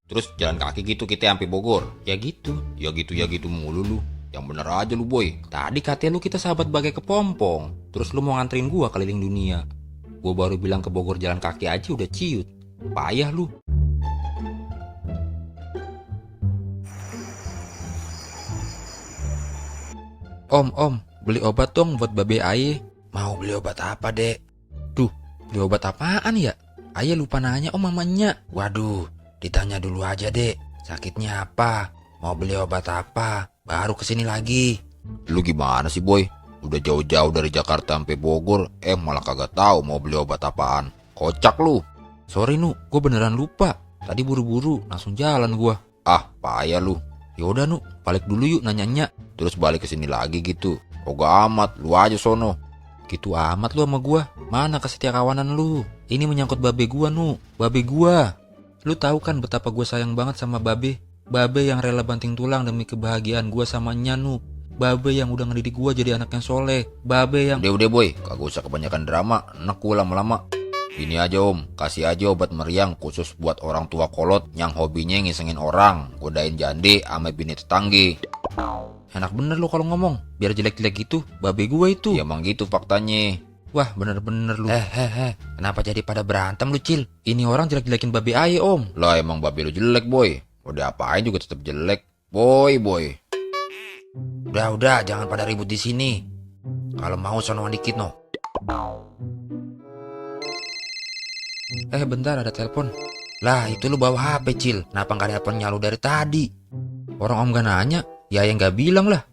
Terus jalan kaki gitu kita sampai Bogor. Ya gitu. Ya gitu mulu lu. Yang bener aja lu boy. Tadi katanya lu kita sahabat bagai kepompong. Terus lu mau nganterin gua keliling dunia. Gua baru bilang ke Bogor jalan kaki aja udah ciut. Payah lu. Om, beli obat dong buat babe Aye. Mau beli obat apa, Dek? Duh, beli obat apaan ya? Aye lupa nanya om mamanya. Waduh, ditanya dulu aja, Dek. Sakitnya apa? Mau beli obat apa? Baru kesini lagi. Lu gimana sih, Boy? Udah jauh-jauh dari Jakarta sampai Bogor, malah kagak tahu mau beli obat apaan. Kocak lu. Sorry, Nu, gue beneran lupa. Tadi buru-buru, langsung jalan gua. Ah, payah lu. Yaudah, Nu, balik dulu yuk nanyanya. Terus balik ke sini lagi gitu. Oga amat, lu aja sono. Gitu amat lu sama gua. Mana kesetia kawanan lu? Ini menyangkut babe gua, Nu. Babe gua. Lu tahu kan betapa gua sayang banget sama babe. Babe yang rela banting tulang demi kebahagiaan gua sama Nya, Nu. Babe yang udah ngedidik gua jadi anak yang soleh. Babe yang... Udah boy, kagak usah kebanyakan drama. Enak gua lama-lama. Ini aja om, kasih aja obat meriang khusus buat orang tua kolot yang hobinya ngisengin orang, godain jande sama bini tetangge. Enak bener lo kalau ngomong, biar jelek-jelek gitu, babe gue itu. Ya emang gitu faktanya. Wah bener-bener lu. Kenapa jadi pada berantem lu Cil? Ini orang jelek-jelekin babe Aye om. Lah emang babe lu jelek boy, udah apain juga tetap jelek. Boy. Udah, jangan pada ribut di sini. Kalau mau sonoan dikit no. Bentar ada telepon. Lah itu lu bawa HP Cil. Kenapa gak ada telepon nyalu dari tadi? Orang om gak nanya, ya yang gak bilang lah.